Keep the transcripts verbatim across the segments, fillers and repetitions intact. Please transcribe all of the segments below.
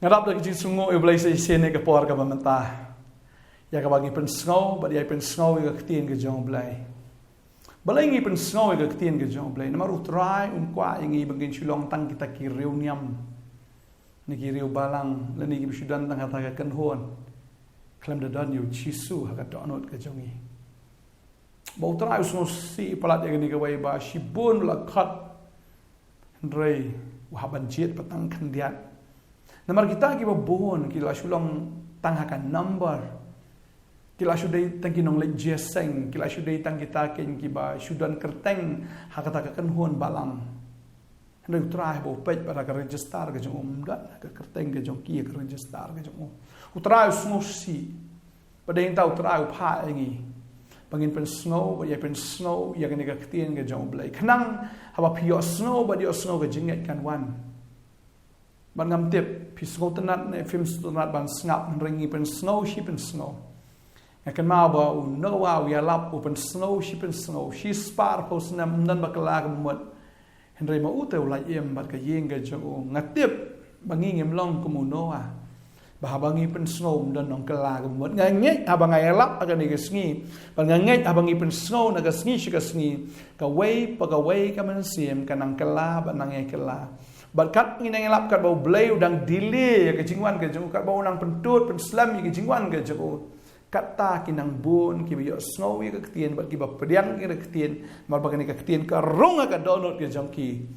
Nga dap da ka jingsngewnguh ïa U Blei sa shisien ha ka por kaba mynta, ïa kaba ngi pynsngew bad ïai pynsngew ïa ka ktien ka jong U Blei. Balei ngi pynsngew ïa ka ktien ka jong U Blei? Namar U Trai um kwah ïa ngi ba ngin shu long tang kita ki riewniam, ne ki riewbalang, lane kiba shu don tang ha kata ka kynhun, khlem da don ïa U Jisu ha ka dohnud ka jong ngi. Ba U Trai u sngewsih palat ïa kane kawei ba shibun la khot, hynrei u hap ban jied pat tang khyndiat. Namar kita kiba bun ki la shu long tang ha ka number, ki la shu dei tang ki nongleit jingïaseng, ki la shu dei tang kita keiñ kiba shu don kyrteng ha kata ka kynhun balang. Hynrei U Trai haba u peit pat ha ka register ka jong u, ym don ha ka kyrteng ka jong ki ha ka register ka jong u. U Trai u sngewsih. Bad dei nangta U Trai u phah ïa ngi ba ngin pynsngew bad ïai pynsngew ïa kane ka ktien ka jong U Blei, khnang haba phi ïohsngew bad ïohsngew, ka jingngeit kan wan. Bad ngam tip phi sngewtynnat ne phim sngewtynnat ban sngap, hynrei ngi pynsngew shi pynsngew. Nga kynmaw ba u Noah u ïalap, u pynsngew shi pynsngew, shispah arphew snem, ym don ba kylla ka mut. Hynrei ma u te u la im bad ka ïing ka jong u. Nga tip ba ngi ngim long kum u Noah, ba haba ngi pynsngew ym don nongkylla ka mut. Nga ngeit haba nga ïalap ha kane ka sngi, bad nga ngeit haba ngi pynsngew na ka sngi sha ka sngi, kawei pa kawei ka mynsiem ka nang kylla bad nang ïai kylla. Bad kat ngi nang ïalap katba U Blei u dang delay ïa ka jingwan ka jong u, katba u nang pyntud pynslem ïa ka jingwan ka jong u, kata ki nang bun kiba ïohsngew ïa ka ktien bad kiba pdiang ïa ka ktien, namar ba kane ka ktien ka rung ha ka dohnud ka jong ki.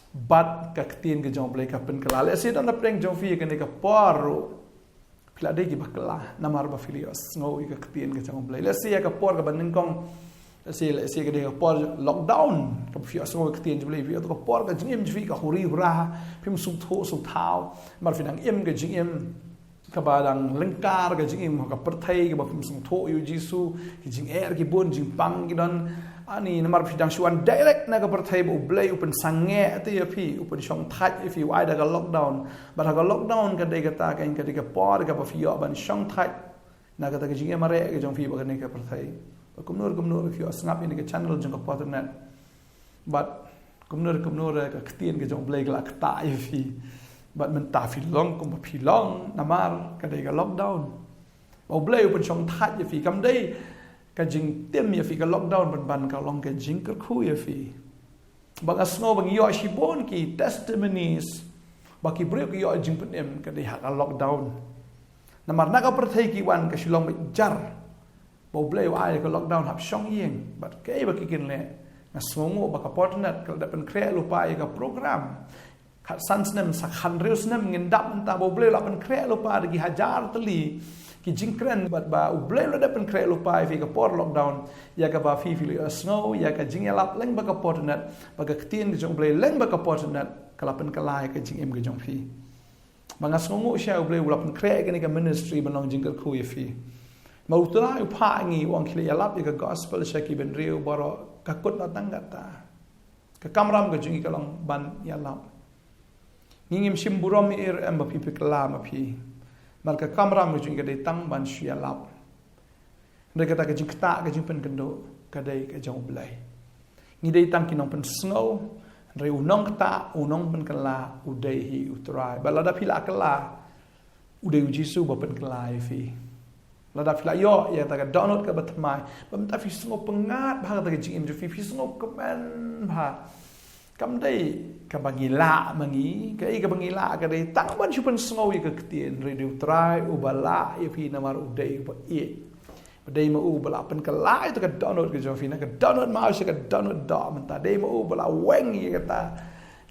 Bad ka ktien ka jong U Blei ka pynkylla. Lehse don na pdeng jong phi ïa kane ka por ruh phi la dei kiba kylla, namar ba phi la ïohsngew ïa ka ktien ka jong U Blei. Lehse ïa ka por kaba nyngkong, lehse, lehse ka dei ka por lockdown, kaba phi ïohsngew ïa ka ktien jong U Blei, phi ïoh ka por ka jingim jong phi ka huri hura, phim sngewthuh sngewthaw, namar phi dang im ka jingim kaba dang lyngkar, ka jingim ha ka pyrthei kaba phim sngewthuh ïa U Jisu, ki jingeh ki bun, jingpang ki don. Ani, namar phi dang shu wan direct na ka pyrthei ba U Blei u pynsangeh te ïa phi, u pynshongthait ïa phi, u ai da ka lockdown. Bad ha ka lockdown ka dei kata ka, ka dei ka por kaba phi ïoh ban shongthait na kata ka jingïamareh ka jong phi bad kane ka pyrthei. Bad kumno kumno phi ïoh sngap ïa kane ka channel jong ka Potternet. Bad kumno kumno ka ktien ka jong U Blei ka la ktah ïa phi. Bad mynta phi long kumba phi long namar ka dei ka lockdown. Ba U Blei u pynshongthait ïa phi, kam dei ka jingtim ïa phi ka lockdown, ban ban ka long ka jingkyrkhu ïa phi. Ba nga sngew ba ngi ïoh shibun ki testimonies ba ki briew ki ïoh jingpynim ka dei ha ka lockdown. Namar na ka pyrthei ki wan ka shu long beit jar. Ba U Blei u ai ka lockdown hap shong ïing. Bad kaei ba ki kin leh? Nga sngewnguh ba ka Potternet ka la dep pynkhreh lypa ïa ka program. Khatsan snem, sa khathynriew snem ngin dap mynta ba U Blei u la pynkhreh lypa da ki hajar tylli ki jingkren, bad ba U Blei u la dep pynkhreh lypa ïa phi ka por lockdown, ïa kaba phi phi la ïohsngew ïa ka jingïalap lyngba ka Potternet, ba ka ktien ka jong U Blei lyngba ka Potternet ka la pynkylla ïa ka jingim ka jong phi. Ba nga sngewnguh sha U Blei u la pynkhreh ïa kane ka ministry ban long jingkyrkhu ïa phi. Ba U Trai u phah ïa ngi, u ong khie leit ïalap ïa ka gospel sha ki bynriew baroh, ka kut la tang kata. Ka kamram ka jong ngi ka long ban ïalap. Ngi ngim shym burom ïa i ruh em ba phi phi kylla ma phi. Namar ka kamram ka jong ngi ka dei tang ban shu ïalap. Hynrei kata ka jingktah, ka jingpynkynduh ka dei ka jong U Blei. Ngi dei tang ki nongpynsngew, hynrei u nongktah, u nongpynkylla u dei hi U Trai. Bad lada phi la kylla, u dei U Jisu ba pynkylla ïa phi. Lada phi la ïoh ïa kata ka dohnud kaba thymmai, ba mynta phi sngew pyngngad bha kata ka jingim jong phi, phi sngew kmen bha. Kam dei kaba ngi lah ma ngi, kaei kaba ngi lah ka dei tang ban shu pynsngew ïa ka ktien, hynrei dei U Trai uba lah ïa phi namar u dei uba ïeit. Ba dei ma u ba la pynkylla ïa ka dohnud ka jong phi, na ka dohnud maw sha ka dohnud doh mynta, dei ma u ba la weng ïa kata,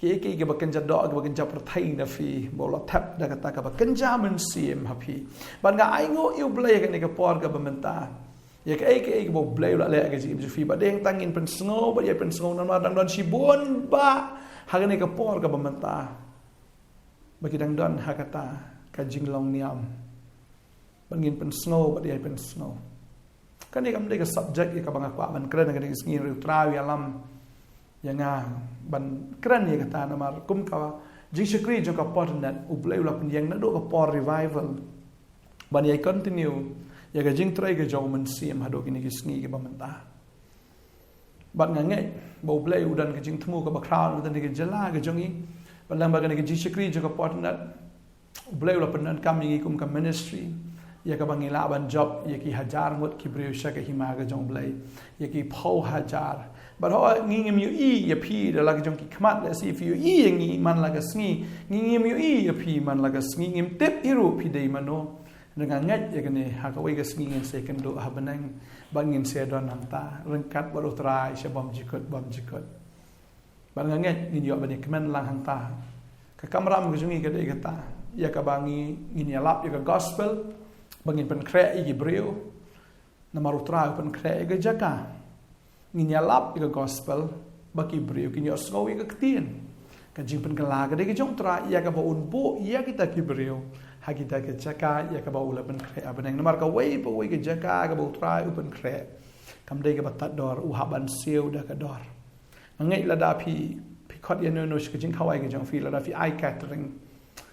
kiei kiei kiba kynja doh, kiba kynja pyrthei na phi, ba u la thep da kata kaba kynja mynsiem ha phi. Bad nga ainguh ïa U Blei ha kane ka por kaba mynta. Ïa kaei kaei kaba U Blei u la leh ha ka jingim jong phi, ba dei tang ngin pynsngew, ba ïa pynsngew namar dang don shibun ba ha kane ka por kaba mynta ba ki dang don ha kata ka jinglong niam. Ba ngin pynsngew, ba ïa pynsngew. Kane kam dei ka subject ïa kaba nga kwah ban kren ha kane ka sngi, hynrei U Trai u ïalam ïa nga ban kren ïa kata namar kum ka jingshakri jong ka Potternet, U Blei u la pynïeng naduh ka por revival ban ïai continue ïa ka jingtrei ka jong U Mynsiem haduh kine ki sngi kiba mynta. Bad nga ngeit ba U Blei u don ka jingthmu kaba khraw na kane ka jylla ka jong ngi. Bad lyngba kane ka jingshakri jong ka Potternet, U Blei u la pyndonkam ïa ngi kum ka ministry, ïa kaba ngi lah ban jop ïa ki hajar ngut ki briew sha ka hima ka jong U Blei, ïa ki phew hajar. Bad hooid ngi ngim ïohi ïa phi da la ka jong ki khmat, lehse phi ïohi ïa ngi man la ka sngi, ngi ngim ïohi ïa phi man la ka sngi, ngim tip hi ruh phi dei mano. Nga ngeit ïa kane, ha kawei ka sngi ngin sa ïakynduh ha bneng, bad ngin sa don hangta ryngkat bad U Trai sha bymjukut bymjukut. Bad nga ngeit ngin ïoh ban ïakmen lang hangta. Ka kamram ka jong ngi ka dei kata, ïa kaba ngi, ngin ïalap ïa ka gospel, ba ngin pynkhreh ïa ki briew. Namar U Trai u pynkhreh ïa ka jaka. Ngin ïalap ïa ka gospel, ba ki briew kin ïohsngew ïa ka ktien. Ka jingpynkylla ka dei ka jong U Trai, ïa kaba un buh ïa kita ki briew ha kita ki jaka ïa kaba u la pynkhreh ha bneng. Namar kawei pa kawei ka jaka kaba U Trai u pynkhreh, kam dei kaba tad dor, u hap ban siew da ka dor. Nga ngeit lada phi, phi khot ïano ïano sha ka jingkhawai ka jong phi, lada phi ai catering,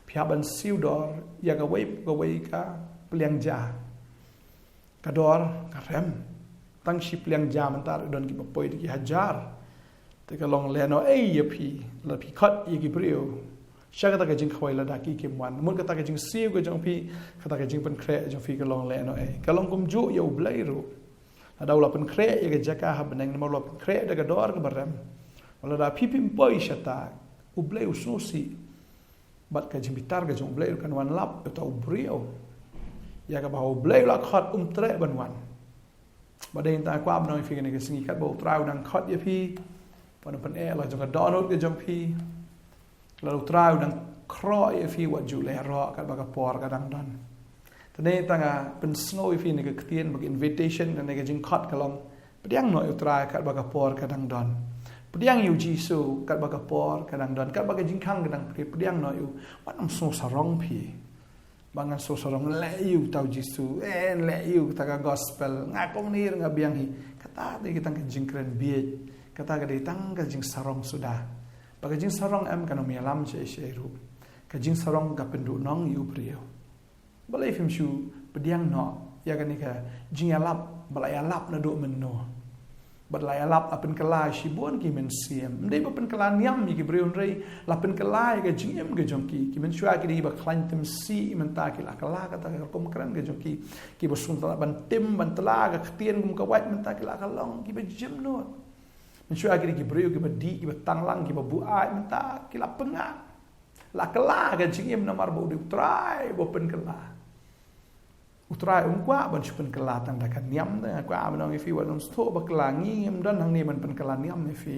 phi hap ban siew dor ïa kawei pa kawei ka pliang ja. Ka dor ka rem. Tang shi pliang ja mynta don kiba poi da ki hajar. Te ka long lehnohei ïa phi, lada phi khot ïa ki briew sha kata ka jingkhawai, lada ki kim wan. Mut kata ka jingsiew ka jong phi, kata ka jingpynkhreh jong phi ka long lehnohei. Ka long kumjuh ïa U Blei ruh. Lada u la pynkhreh ïa ka jaka ha bneng, namar u la pynkhreh da ka dor kaba rem. Lada phi phim poi shata, U Blei u sngewsih. Bad ka jingbitar ka jong U Blei kan wan lap ïa uta u briew. Ïa kaba U Blei u la khot um treh ban wan. Bad dei nangta kwah ban ong ïa phi kane ka sngi, katba U Trai u dang khot ïa phi, ban pyneh la jong ka dohnud ka jong phi. Lada U Trai u dang khroh ïa phi, wat ju lehroh katba ka por ka dang don. Te nangta nga pynsngew ïa phi kane ka ktien, ba ka invitation, kane ka jingkhot ka long: Pdiang noh ïa U Trai katba ka por ka dang don. Pdiang ïa U Jisu katba ka por ka dang don. Katba ka jingkhang ka dang plie, pdiang noh ïa u. Wat nym sngew sarong phi. Ba ngan sngew sarong, leh ïa uta U Jisu, eh, leh ïa uta ka gospel, nga kong nir nga biang hi. Kata dei tang ka jingkren bieit. Kata ka dei tang ka jingsarong suda. Ba ka jingsarong em kan ym ïalam shaei shaei ruh. Ka jingsarong ka pynduhnong ïa u briew. Balei phim shu pdiang noh ïa kane ka jingïalap ba la ïalap naduh mynno? Bad la ïalap, la pynkylla shibun ki mynsiem. Ym dei ba pynkylla niam ïa ki briew, hynrei la pynkylla ïa ka jingim ka jong ki. Ki mynshuwa ki dei kiba khlaiñ timsih, mynta ki la kylla kata ka rukom kren ka jong ki. Kiba sngewtynnat ban tim, ban tylla ka ktien kum ka wait, mynta ki la kylla long kiba jemnud. Mynshuwa ki dei ki briew kiba dih, kiba tanglang, kiba buaid, mynta ki la pyngngad. La kylla ka jingim namar ba u dei U Trai uba pynkylla. U Trai um kwah ban shu pynkylla tang da ka niam, te nga kwah ban ong ïa phi, wat nym sngewthuh bakla, ngi ngim don hangne ban pynkylla niam ïa phi.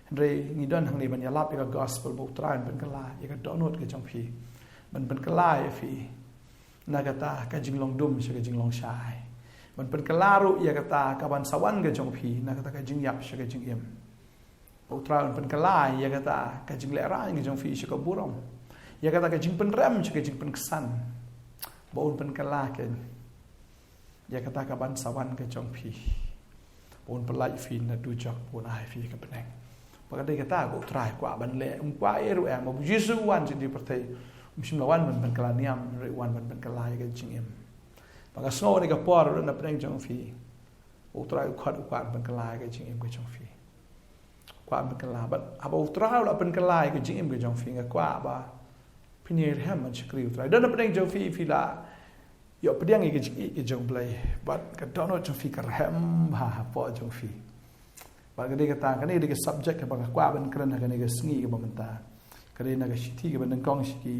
Hynrei ngi don hangne ban ïalap ïa ka gospel ba U Trai un pynkylla ïa ka dohnud ka jong phi. Ban pynkylla ïa phi na kata ka jinglong dum sha ka jinglong shai. Ban pynkylla ruh ïa kata ka ban sa wan ka jong phi na kata ka jingïap sha ka jingim. Ba U Trai un pynkylla ïa kata ka jinglehrain ka jong phi sha ka burom, ïa kata ka jingpynrem sha ka jingpynksan. Ba un pynkylla keiñ ïa kata ka ban sa wan ka jong phi. Ba un pyllait phi na dujok, ba un ai phi ka bneng. Ba ka dei kata ba U Trai kwah ban leh, um kwah ei ruh ei. Ba U Jisu u wan sha kane ka pyrthei, um shym la wan ban pynkylla niam, hynrei u wan ban pynkylla ïa ka jingim. Ba nga sngew ha kane ka por ruh na pdeng jong phi, U Trai u khot, u kwah ban pynkylla ïa ka jingim ka jong phi. Kwah ban pynkylla, bad haba U Trai u la pynkylla ïa ka jingim ka jong phi, nga kwah ba phin ïai rhem ban shakri U Trai. Don na pdeng jong phi, phi la ïoh pdiang ïa ka jingïeit ka jong U Blei, bad ka dohnud jong phi ka rhem bha hapoh jong phi. Bad ka dei kata, kane ka dei ka subject kaba nga kwah ban kren ha kane ka sngi kaba mynta. Ka dei na ka shithi kaba nyngkong sha ki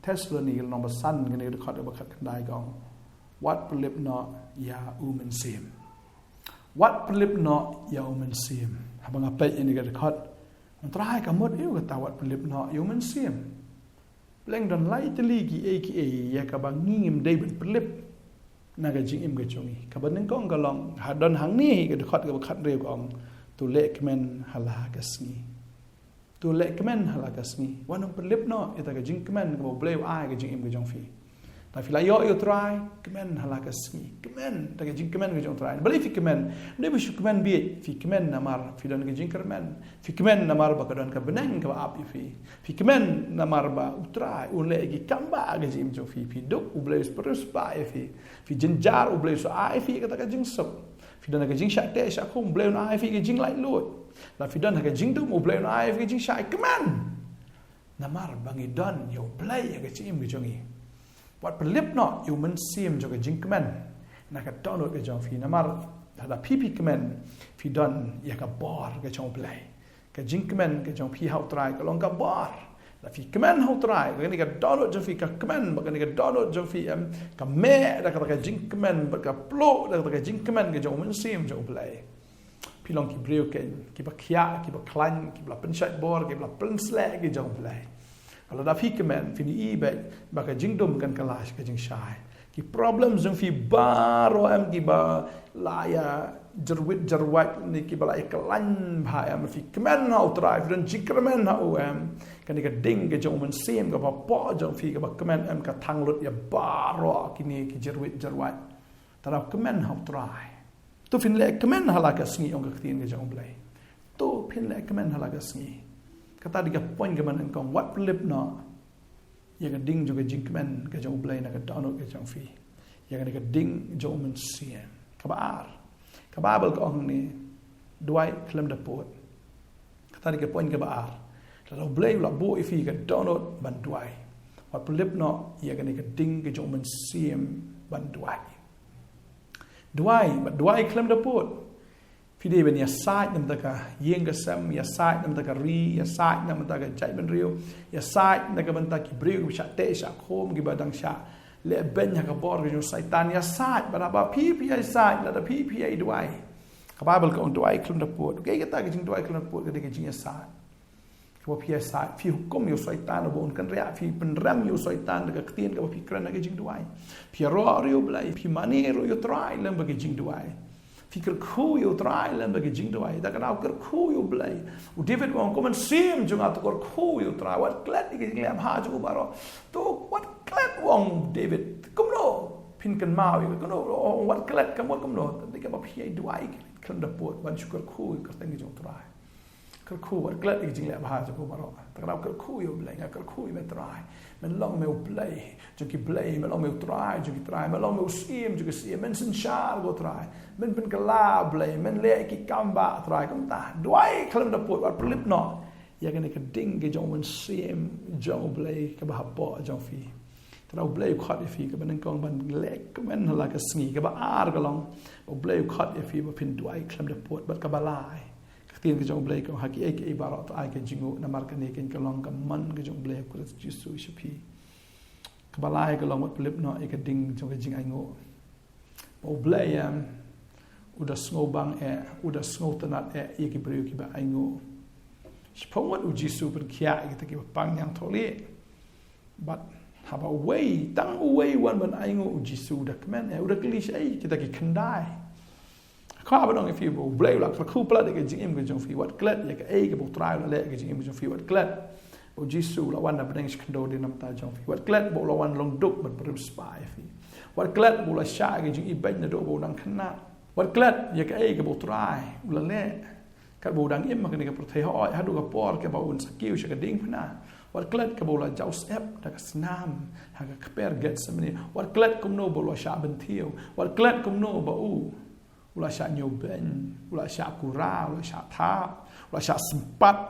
Thessaloni, ka lynnong ba san, kane ka dkhot kaba khatkhyndai ka ong: Wat pynlip noh ïa U Mynsiem. Wat pynlip noh ïa U Mynsiem. Haba nga peit ïa kane ka dkhot, nga tharai ka mut aïu kata wat pynlip noh ïa U Mynsiem. Pleng don lai tylli kiei kiei ïa kaba ngi ngim dei ban pynlip na ka jingim ka jong ngi. Kaba nyngkong ka long, ha don hangne ka dkhot kaba khathynriew ka ong: To leh kmen ha la ka sngi. To leh kmen ha la ka sngi. Wat nym pynlip noh ïa kata ka jingkmen kaba U Blei u ai ha ka jingim ka jong phi. Lada phi la ïoh ïa U Trai, kmen ha la ka sngi. Kmen, kata ka jingkmen ka jong U Trai. Balei phi kmen? Ym dei ba shu kmen bieit, phi kmen namar phi don ka jingkyrmen. Phi kmen namar ba ka don ka bneng kaba ap ïa phi. Phi kmen namar ba U Trai un leh ki kam bah ha ka jingim jong phi. Phi duk, U Blei u spah ïa phi. Phi jynjar, U Blei u sa ai ïa phi kata ka jingsuk. Phi don ha ka jingshah teh shah khum, U Blei un ai ïa phi ka jinglaitluid. Lada phi don ha ka jingdum, U Blei un ai ïa phi ka jingshai. Kmen. Namar ba ngi don ïa U Blei ha ka jingim ka jong ngi. Wat pynlip noh ïa u mynsiem jong ka jingkmen na ka dohnud ka jong phi, namar lada phi phi kmen, phi don ïa ka bor ka jong U Blei. Ka jingkmen ka jong phi ha U Trai ka long ka bor. Lada phi kmen ha U Trai, kane ka dohnud jong phi ka kmen, ba kane ka dohnud jong phi em ka meh da kata ka jingkmen, bad ka pluh da kata ka jingkmen ka jong u mynsiem jong U Blei. Phi long ki briew keiñ kiba khiah, kiba khlaiñ, kiba la pynshait bor, kiba la pynsleh ki jong U Blei. Lada phi kmen, phin ïohi beit ba ka jingdum kan kylla sha ka jingshai. Ki problem jong phi baroh em kiba la ïa jyrwit jyrwait ne kiba la ïa khlaiñ bha em, phi kmen ha U Trai, phi don jingkyrmen ha u em, kane ka ding ka jong u mynsiem kaba hapoh jong phi kaba kmen em ka thang lut ïa baroh kine ki jyrwit jyrwait. Te lada kmen ha U Trai, to phin leh kmen ha la ka sngi, ong ka ktien ka jong U Blei. To phin leh kmen ha la ka sngi. Kata dei ka point kaba nyngkong, wat pynlip noh ïa ka ding jong ka jingkmen ka jong U Blei na ka dohnud ka jong phi. Ïa kane ka ding jong u mynsiem. Kaba ar, ka Baibl ka ong hangne, duwai khlem da pud. Kata dei ka point kaba ar. Lada U Blei u la buh ïa phi ka dohnud ban duwai, wat pynlip noh ïa kane ka ding ka jong u mynsiem ban duwai. Duwai, bad duwai khlem da pud. Phi dei ban ïasaid na ka bynta ka ïing ka sem, ïasaid na ka bynta ka ri, ïasaid na ka bynta ka jaitbynriew, ïasaid na ka bynta ki briew kiba shah teh shah khum, kiba dang shah leh beiñ ha ka bor ka jong u Soitan, ïasaid, bad haba phi phi ïasaid, lada phi phi ïa duwai. Ka Baibl ka ong duwai khlem da pud. Kaei kata ka jingduwai khlem da pud? Ka dei ka jingïasaid. Kaba phi ïasaid, phi hukum ïa u Soitan ba un kynriah, phi pynrem ïa u Soitan da ka ktien kaba phi kren ha ka jingduwai. Phi ïaroh ruh ïa U Blei, phi mane ruh ïa U Trai lem bad ka jingduwai. Phi kyrkhu ïa U Trai lem bad ka jingduwai. Da kaba kyrkhu ïa U Blei, u David u ong, ko mynsiem jong nga, to kyrkhu ïa U Trai, wat klet ïa ka jingleh bha jong u baroh. To wat klet, u ong David. Kumno phin kynmaw ïa ka, kumno, wat klet, ka mut kumno? Te kaba phi ïa duwai khlem da pud, ban shu kyrkhu ïa ka kyrteng ka jong U Trai. Kyrkhu, wat klet ïa ka jingleh bha jong u baroh. Te kaba kyrkhu ïa U Blei, nga kyrkhu ïa me Trai. Men long me U Blei jong ki blei, men long me U Trai jong ki trai, men long me U Syiem jong ki syiem, men synshar ko Trai. Men pynkylla Blei, men leh ki kam bah Trai. Kumta duwai khlem da pud, wat pynlip noh ïa kane ka ding ka jong u mynsiem jong U Blei kaba hapoh jong phi. Te lada U Blei u khot ïa phi, kaba nyngkong, ban leh kmen ha la ka sngi. Kaba ar ka long, U Blei u khot ïa phi ba phin duwai khlem da pud. Bad kaba lai, ka ktien ka jong U Blei ka ong, ha kiei kiei baroh to ai ka jingnguh, namar kane keiñ ka long ka mon ka jong U Blei ha U Khrist Jisu sha phi. Kaba lai ka long, wat pynlip noh ïa ka ding jong ka jingainguh. Ba U Blei em u da sngewbang eh, u da sngewtynnad eh ïa ki briew kiba ainguh. Shaphang wat u Jisu pynkhiah ïa kita kiba pang ñiangthohlieh. Bad haba uwei, tang uwei u wan ban ainguh, u Jisu u da kmen eh, u da kylli shaei kita ki khyndai. Ka ba ong ïa phi ba U Blei u la kyrkhu palat ïa ka jingim ka jong phi, wat klet ïa kaei kaba U Trai u la leh ïa ka jingim ka jong phi, wat klet ba u Jisu u la wan na bneng sha khyndew dei na bynta jong phi, wat klet ba u la wan long duk ban pynrem spah ïa phi, wat klet ba u la shah ïa ka jingibeiñ naduh ba u nang khynnah, wat klet ïa kaei kaba U Trai u la leh katba u dang im ha kane ka pyrthei, hooid haduh ka por kaba un sa kiew sha ka diengphna. Wat klet kaba u la jaw syep da ka snam ha ka kper Gethsemane. Wat klet kumno ba u la shah bynthiew. Wat klet kumno ba u, u la shah ñiewbeiñ, u la shah kura, u la shah thap, u la shah sympat,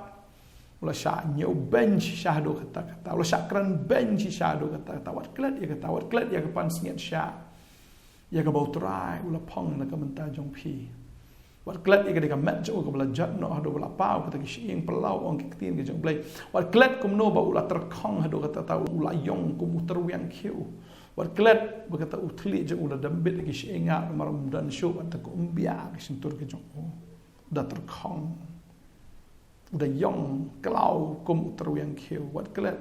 u la shah ñiewbeiñ shisha haduh katta katta, u la shah kren beiñ shisha haduh katta katta. Wat klet ïa kata, wat klet ïa ka pansngiat shah ïa kaba U Trai u la phong na ka bynta jong phi. Wat klet ïa ka dei ka met jong u kaba la jot noh haduh ba la paw kata ki shyieng phyllaw, ong ki ktien ka jong U Blei. Wat klet kumno ba u la tyrkhong haduh katta katta, u la ïong kum u tyrwiang khiew. Wat klet ba kata u thylliej jong u la dam bit ïa ki shyieng, namar um don shuh, wat klet um biang ka shyntur ka jong u. U da tyrkhong, u da ïong khlaw kum u tyrwiang khiew. Wat klet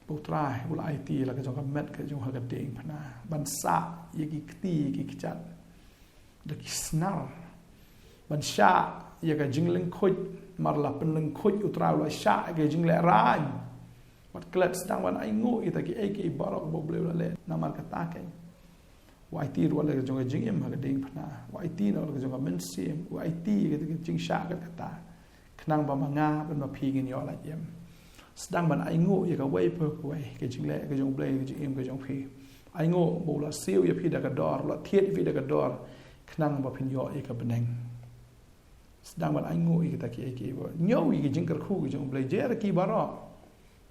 ba U Trai u la aiti la ka jong ka met ka jong u ha ka diengphna ban sah ïa ki kti ki kjat da ki snar, ban shah ïa ka jinglyngkhuid, namar la pynlyngkhuid U Trai, u la shah ïa ka jinglehrain. Wat klet, sdang ban ainguh ïa kita kiei kiei baroh ba U Blei u la leh, namar kata keiñ u aiti ruh la ka jong ka jingim ha ka diengphna, u aiti noh la ka jong ka mynsiem, u aiti ïa ka jingshah kat kata, khnang ba ma nga bad ma phi ngin ïoh lait im. Sdang ban ainguh ïa kawei pa kawei ka jingleh ka jong U Blei ha ka jingim ka jong phi. Ainguh ba u la siew ïa phi da ka dor, u la thied ïa phi da ka dor, khnang ba phin ïoh ïa ka bneng. Sdang ban ainguh ïa kita kiei kiei baroh. Ñiew ïa ki jingkyrkhu ki jong U Blei, jer ki baroh.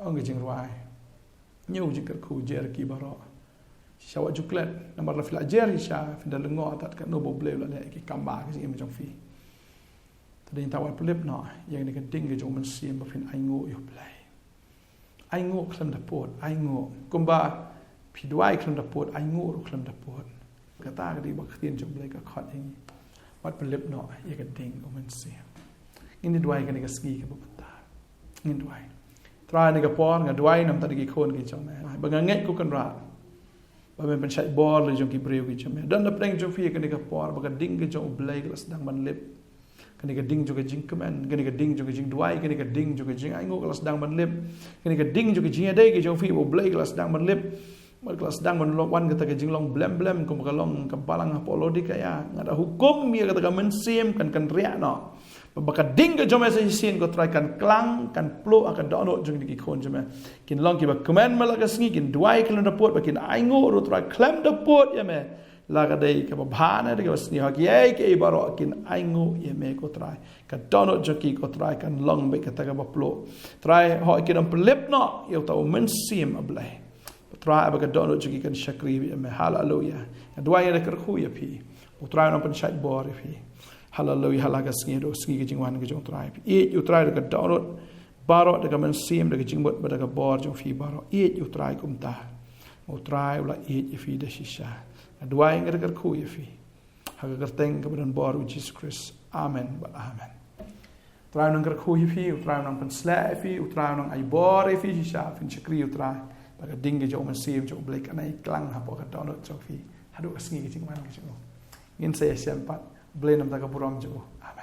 Ong ki jingrwai. Ñiew jingkyrkhu, jer ki baroh. Shisha wat ju klet, namar lada phi la jer shisha, phin da lyngngoh tad katno ba U Blei u la leh ïa ki kam ba ki jingim jong phi. Te dei tang wat pynlip noh ïa kane ka ding ka jong U Mynsiem ba phin ainguh ïa U Blei. Ainguh khlem da pud, ainguh. Kumba phi duwai khlem da pud, ainguh ruh khlem da pud. Kata ka dei ba ka ktien jong U Blei ka khot ïa ngi. Wat pynlip noh ïa ka ding U Mynsiem. Ngin ïa duwai kane ka sngi kaba mynta. Ngin duwai. Trai, ha kane ka por nga duwai namar kata ki khun ki jong me, ba nga ngeit, ko Kynrad, ba men pynshait bor la jong ki briew ki jong me. Don na pdeng jong phi ha kane ka por ba ka ding ka jong U Blei ka la sdang ban lip. Kane ka ding jong ka jingkmen, kane ka ding jong ka jingduwai, kane ka ding jong ka jingainguh ka la sdang ban lip. Kane ka ding jong ka jingïadei ka jong phi bad U Blei ka la sdang ban lip. Bad ka la sdang ban long, wan kata ka jinglong blem blem kum ka long ka balang hapoh Laodikaia. Nga da hukum ïa kata ka mynsiem kan kynriah noh. Ba ka ding ka jong me sa shisien, ko Trai, kan klang, kan pluh ha ka dohnud jong ki khun jong me. Kin long kiba kmen man la ka sngi, kin duwai khlem da pud, ba kin ainguh ruh, Trai, khlem da pud ïa me. La ka dei kaba bha ne dei kaba sniew, ha kiei kiei baroh kin ainguh ïa me, ko Trai. Ka dohnud jong ki, ko Trai, kan long beit kata kaba pluh. Trai, hooid, kin ym pynlip noh ïa uta U Mynsiem, A Blei. Trai, ba ka dohnud jong ki kan shakri ïa me. Haleluia. Nga duwai, nga da kyrkhu ïa phi, ko Trai, u nang pynshait bor ïa phi. Haleluia. Ha la ka sngi, haduh ka sngi ka jingwan ka jong U Trai. Phi ïeit ïa U Trai da ka dohnud baroh, da ka mynsiem, da ka jingmut bad da ka bor jong phi baroh. Ïeit ïa U Trai kumta. U Trai u la ïeit ïa phi da shisha. Nga duwai, nga da kyrkhu ïa phi, ha ka kyrteng kaba donbor U Jisu Khrist. Amen bad amen. U Trai u nang kyrkhu ïa phi, U Trai u nang pynshlur ïa phi, U Trai u nang ai bor ïa phi shisha, phin shakri ïa U Trai. Ba ka ding ka jong U Mynsiem jong U Blei kan ïai klang hapoh ka dohnud jong phi, haduh ka sngi ka jingwan ka jong U. Ngin sa ïashem pat. Blei namar ka burom jong U. Amen.